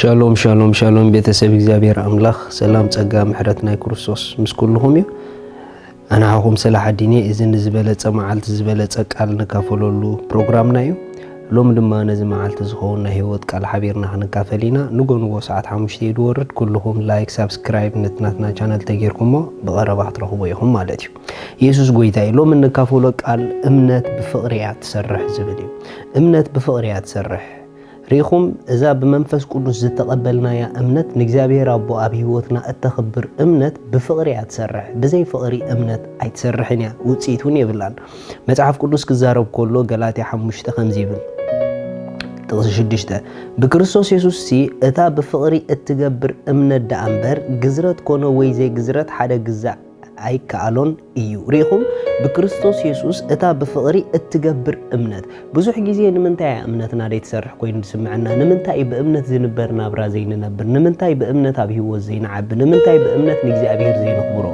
ሻሎም ሻሎም ሻሎም፣ ቤተሰብ እግዚኣብሔር ኣምላኽ ሰላም፣ ጸጋ፣ ምሕረት ናይ ክርስቶስ ምስ ኩልኹም እዩ። ኣንሓኹም ሰላሕ ኣዲኔ። እዚ ንዝበለጸ መዓልቲ ዝበለጸ ቃል ንካፈለሉ ፕሮግራምና እዩ። ሎሚ ድማ ነዚ መዓልቲ ዝኸውን ናይ ህይወት ቃል ሓቢርና ክንካፈል ኢና። ንጎ ንጎ ሰዓት ሓሙሽተ እዩ ዝወርድ። ኩልኹም ላይክ፣ ሳብስክራይብ ነቲ ናትና ቻነል ተጌርኩሞ ብቐረባ ክትረኽቦ ኢኹም ማለት እዩ። የሱስ ጎይታ እዩ። ሎሚ እንካፈሎ ቃል እምነት ብፍቕሪ እያ ትሰርሕ ዝብል እዩ። እምነት ብፍቕሪ እያ ትሰርሕ። ርኢኹም፣ እዛ ብመንፈስ ቅዱስ ዝተቐበልናያ እምነት ንእግዚኣብሔር ኣቦ ኣብ ህይወትና እተኽብር እምነት ብፍቕሪ እያ ትሰርሕ። ብዘይ ፍቕሪ እምነት ኣይትሰርሕን እያ፣ ውጽኢት እውን የብላን። መጽሓፍ ቅዱስ ክዛረብ ከሎ ገላትያ ሓሙሽተ ከምዚ ይብል፣ ጥቕሲ ሽዱሽተ፣ ብክርስቶስ የሱስ ሲ እታ ብፍቕሪ እትገብር እምነት ደኣ እምበር ግዝረት ኮነ ወይ ዘይግዝረት ሓደ ግዛዕ ኣይከኣሎን እዩ። ርኢኹም፣ ብክርስቶስ የሱስ እታ ብፍቕሪ እትገብር እምነት። ብዙሕ ግዜ ንምንታይ እያ እምነትና ዘይትሰርሕ ኮይኑ ዝስምዐና? ንምንታይ እዩ ብእምነት ዝንበር ናብራ ዘይንነብር? ንምንታይ ብእምነት ኣብ ህይወት ዘይንዓቢ? ንምንታይ ብእምነት ንእግዚኣብሔር ዘይነኽብሮ?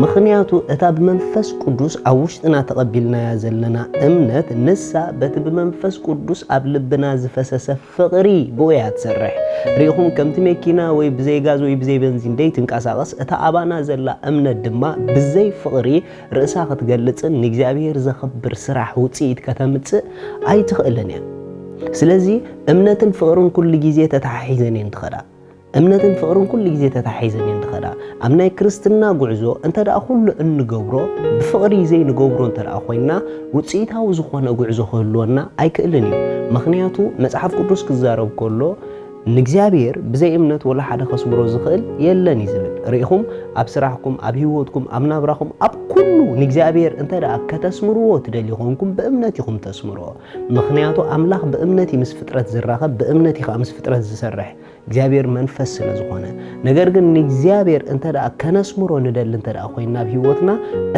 ምኽንያቱ እታ ብመንፈስ ቅዱስ ኣብ ውሽጥና ተቐቢልናያ ዘለና እምነት፣ ንሳ በቲ ብመንፈስ ቅዱስ ኣብ ልብና ዝፈሰሰ ፍቕሪ ብኡ እያ ትሰርሕ። ርኢኹም፣ ከምቲ መኪና ወይ ብዘይ ጋዝ ወይ ብዘይ በንዚን ደይትንቀሳቐስ፣ እታ ኣባና ዘላ እምነት ድማ ብዘይ ፍቕሪ ርእሳ ክትገልጽን ንእግዚኣብሔር ዘኽብር ስራሕ ውጽኢት ከተምጽእ ኣይትኽእልን እያ። ስለዚ እምነትን ፍቕርን ኩሉ ግዜ ተተሓሒዘን እየን ትኸዳ። እምነትን ፍቕርን ኩሉ ግዜ ተተሓሒዘን እየን ትኸዳ። ኣብ ናይ ክርስትና ጉዕዞ እንተ ደኣ ኩሉ እንገብሮ ብፍቕሪ ዘይንገብሮ እንተ ደኣ ኮይንና፣ ውጽኢታዊ ዝኾነ ጉዕዞ ክህልወና ኣይክእልን እዩ። ምኽንያቱ መጽሓፍ ቅዱስ ክዛረብ ከሎ ንእግዚኣብሔር ብዘይ እምነት ወላ ሓደ ከስምሮ ዝኽእል የለን እዩ ዝብል። ርኢኹም፣ ኣብ ስራሕኩም፣ ኣብ ህይወትኩም፣ ኣብ ናብራኹም፣ ኣብ ኩሉ ንእግዚኣብሔር እንተ ደኣ ከተስምርዎ ትደልዩ ኾንኩም ብእምነት ኢኹም ተስምርዎ። ምኽንያቱ ኣምላኽ ብእምነት እዩ ምስ ፍጥረት ዝራኸብ፣ ብእምነት እዩ ኸዓ ምስ ፍጥረት ዝሰርሕ። እግዚኣብሔር መንፈስ ስለ ዝኾነ። ነገር ግን ንእግዚኣብሔር እንተ ደኣ ከነስምሮ ንደሊ እንተ ደኣ ኮይንና ኣብ ህይወትና፣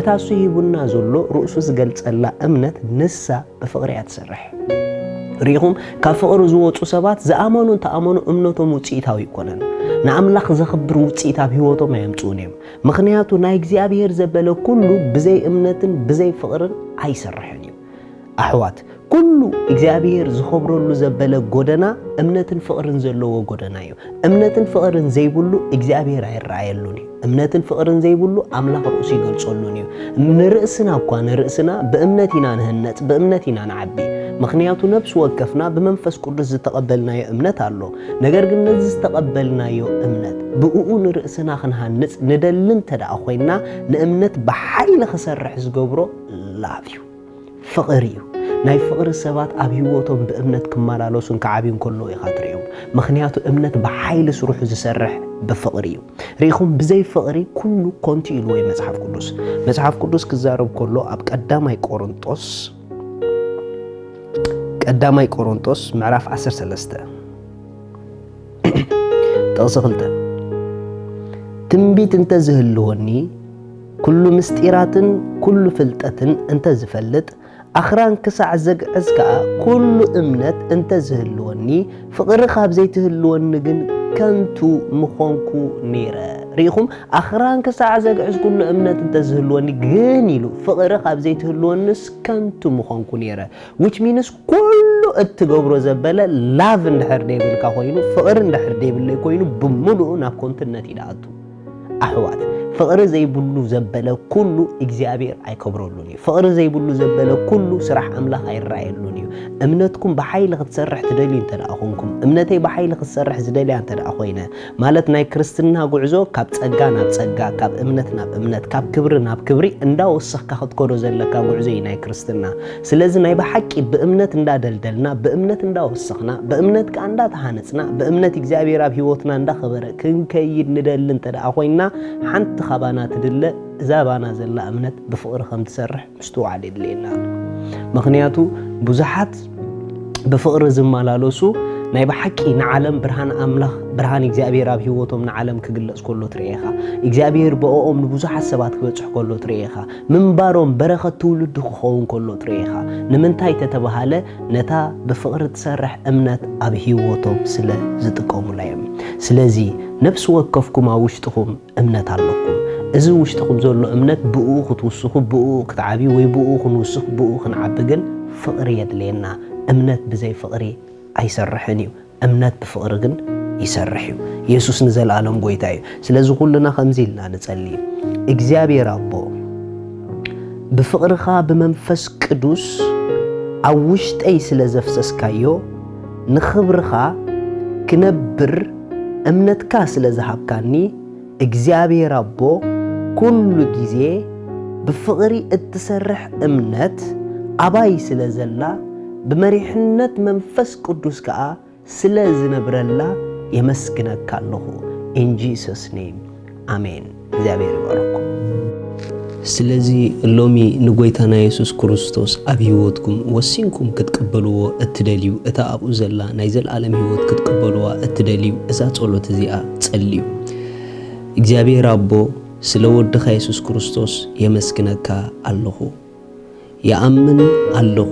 እታ እሱ ሂቡና ዘሎ ርእሱ ዝገልጸላ እምነት ንሳ ብፍቕሪ እያ ትሰርሕ። ርኢኹም፣ ካብ ፍቕሪ ዝወጹ ሰባት ዝኣመኑ እንተኣመኑ እምነቶም ውጽኢታዊ ኣይኮነን። ንኣምላኽ ዘኽብር ውጽኢት ኣብ ህይወቶም ኣየምጽኡን እዮም። ምኽንያቱ ናይ እግዚኣብሔር ዘበለ ኩሉ ብዘይ እምነትን ብዘይ ፍቕርን ኣይሰርሕን እዩ። ኣሕዋት፣ ኩሉ እግዚኣብሔር ዝኸብረሉ ዘበለ ጎደና እምነትን ፍቕርን ዘለዎ ጎደና እዩ። እምነትን ፍቕርን ዘይብሉ እግዚኣብሔር ኣይረኣየሉን እዩ። እምነትን ፍቕርን ዘይብሉ ኣምላኽ ርእሱ ይገልጸሉን እዩ። ንርእስና እኳ ንርእስና ብእምነት ኢና ንህነጽ፣ ብእምነት ኢና ንዓቢ። ምኽንያቱ ነፍሲ ወከፍና ብመንፈስ ቅዱስ ዝተቐበልናዮ እምነት ኣሎ። ነገር ግን ነዚ ዝተቐበልናዮ እምነት ብእኡ ንርእስና ክንሃንጽ ንደሊ እንተ ደኣ ኮይንና፣ ንእምነት ብሓይሊ ክሰርሕ ዝገብሮ ላቭ እዩ። ፍቕሪ እዩ። ናይ ፍቕሪ ሰባት ኣብ ህይወቶም ብእምነት ክመላለሱን ክዓብዩን ከለዉ ኢኻ ትርእዮም። ምኽንያቱ እምነት ብሓይሊ ስርሑ ዝሰርሕ ብፍቕሪ እዩ። ርኢኹም፣ ብዘይ ፍቕሪ ኩሉ ኮንቱ ኢልዎ እዩ መጽሓፍ ቅዱስ። መጽሓፍ ቅዱስ ክዛረብ ከሎ ኣብ ቀዳማይ ቆሮንጦስ፣ ቀዳማይ ቆሮንጦስ ምዕራፍ ዓሰርተ ሰለስተ ጥቕሲ ክልተ፣ ትንቢት እንተ ዝህልወኒ፣ ኩሉ ምስጢራትን ኩሉ ፍልጠትን እንተ ዝፈልጥ፣ ኣኽራን ክሳዕ ዘግዕዝ ከኣ ኩሉ እምነት እንተ ዝህልወኒ፣ ፍቕሪ ካብ ዘይትህልወኒ ግን ከንቱ ምኾንኩ ነይረ። ርኢኹም፣ ኣኽራን ክሳዕ ዘግዕዝ ኩሉ እምነት እንተ ዝህልወኒ ግን ኢሉ፣ ፍቕሪ ካብ ዘይትህልወንስ ከንቱ ምኾንኩ ነይረ። Which means ኩሉ እትገብሮ ዘበለ ላቭ እንድሕር ደይብልካ ኮይኑ፣ ፍቕሪ እንድሕር ደይብለይ ኮይኑ፣ ብምሉኡ ናብ ኮንትነት እዩ ደኣቱ። ኣሕዋት፣ ፍቕሪ ዘይብሉ ዘበለ ኩሉ እግዚኣብሔር ኣይከብረሉን እዩ። ፍቕሪ ዘይብሉ ዘበለ ኩሉ ስራሕ ኣምላኽ ኣይረኣየሉን እዩ። እምነትኩም ብሓይሊ ክትሰርሕ ትደልዩ እንተ ደኣ ኾንኩም፣ እምነተይ ብሓይሊ ክትሰርሕ ዝደልያ እንተ ደኣ ኮይነ፣ ማለት ናይ ክርስትና ጉዕዞ ካብ ጸጋ ናብ ጸጋ፣ ካብ እምነት ናብ እምነት፣ ካብ ክብሪ ናብ ክብሪ እንዳወሰኽካ ክትከዶ ዘለካ ጉዕዞ እዩ ናይ ክርስትና። ስለዚ ናይ ብሓቂ ብእምነት እንዳደልደልና፣ ብእምነት እንዳወሰኽና፣ ብእምነት ከኣ እንዳተሃነጽና፣ ብእምነት እግዚኣብሔር ኣብ ህይወትና እንዳኸበረ ክንከይድ ንደሊ እንተ ደኣ ኮይንና፣ ሓንቲ ካባና ትድለ፣ እዛ ባና ዘላ እምነት ብፍቕሪ ከም ትሰርሕ ምስትውዓል የድልየና። ምኽንያቱ ብዙሓት ብፍቕሪ ዝመላለሱ ናይ ብሓቂ ንዓለም ብርሃን ኣምላኽ፣ ብርሃን እግዚኣብሔር ኣብ ህይወቶም ንዓለም ክግለጽ ከሎ ትርኢ ኢኻ። እግዚኣብሔር ብእኦም ንብዙሓት ሰባት ክበጽሕ ከሎ ትርኢ ኢኻ። ምንባሮም በረኸት ትውልዲ ክኸውን ከሎ ትርኢ ኢኻ። ንምንታይ ተተባሃለ? ነታ ብፍቕሪ ትሰርሕ እምነት ኣብ ህይወቶም ስለ ዝጥቀሙላ እዮም። ስለዚ ነፍሲ ወከፍኩም ኣብ ውሽጥኹም እምነት ኣለኩም። እዚ ውሽጥኹም ዘሎ እምነት ብእኡ ክትውስኹ፣ ብእኡ ክትዓብዩ ወይ ብእኡ ክንውስኽ፣ ብእኡ ክንዓቢ ግን ፍቕሪ የድልየና። እምነት ብዘይ ፍቕሪ ኣይሰርሕን እዩ። እምነት ብፍቕሪ ግን ይሰርሕ እዩ። የሱስ ንዘለኣለም ጎይታ እዩ። ስለዚ ኩልና ከምዚ ኢልና ንጸሊ። እግዚኣብሔር ኣቦ፣ ብፍቕርኻ ብመንፈስ ቅዱስ ኣብ ውሽጠይ ስለ ዘፍሰስካዮ፣ ንኽብርኻ ክነብር እምነትካ ስለ ዝሃብካኒ፣ እግዚኣብሔር ኣቦ፣ ኩሉ ግዜ ብፍቕሪ እትሰርሕ እምነት ኣባይ ስለ ዘላ፣ ብመሪሕነት መንፈስ ቅዱስ ከኣ ስለ ዝነብረላ የመስግነካ ኣለኹ። In Jesus name, ኣሜን። እግዚኣብሔር ይባርኩም። ስለዚ ሎሚ ንጎይታና የሱስ ክርስቶስ ኣብ ህይወትኩም ወሲንኩም ክትቅበልዎ እትደልዩ፣ እታ ኣብኡ ዘላ ናይ ዘለኣለም ህይወት ክትቅበልዋ እትደልዩ፣ እዛ ጸሎት እዚኣ ጸልዩ። እግዚኣብሔር ኣቦ፣ ስለ ወድኻ የሱስ ክርስቶስ የመስግነካ ኣለኹ። ይኣምን ኣለኹ፣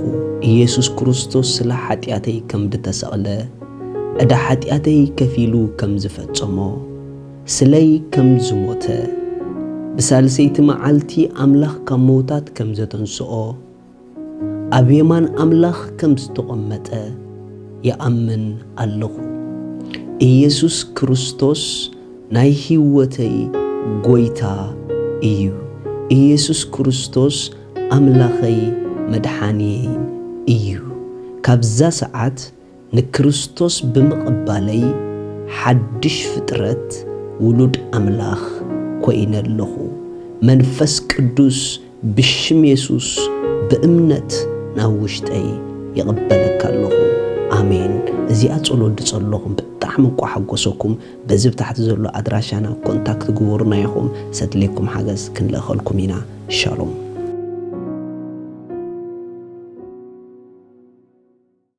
ኢየሱስ ክርስቶስ ስለ ሓጢኣተይ ከም ድተሰቕለ፣ ዕዳ ሓጢኣተይ ከፊሉ ከም ዝፈጸሞ፣ ስለይ ከም ዝሞተ፣ ብሳልሰይቲ መዓልቲ ኣምላኽ ካብ ምዉታት ከም ዘተንስኦ፣ ኣብ የማን ኣምላኽ ከም ዝተቐመጠ ይኣምን ኣለኹ። ኢየሱስ ክርስቶስ ናይ ህይወተይ ጎይታ እዩ። ኢየሱስ ክርስቶስ ኣምላኸይ መድሓንየይን እዩ። ካብዛ ሰዓት ንክርስቶስ ብምቕባለይ ሓድሽ ፍጥረት ውሉድ ኣምላኽ ኮይነ ኣለኹ። መንፈስ ቅዱስ ብሽም የሱስ ብእምነት ናብ ውሽጠይ ይቕበለካ ኣለኹ። ኣሜን። እዚኣ ጸሎት ድጸለኹም ብጣዕሚ እንቋ ሓጎሰኩም። በዚ ብታሕቲ ዘሎ ኣድራሻና ኮንታክት ግበሩና ኢኹም። ሰድሌኩም ሓገዝ ክንልእኸልኩም ኢና። ሻሎም።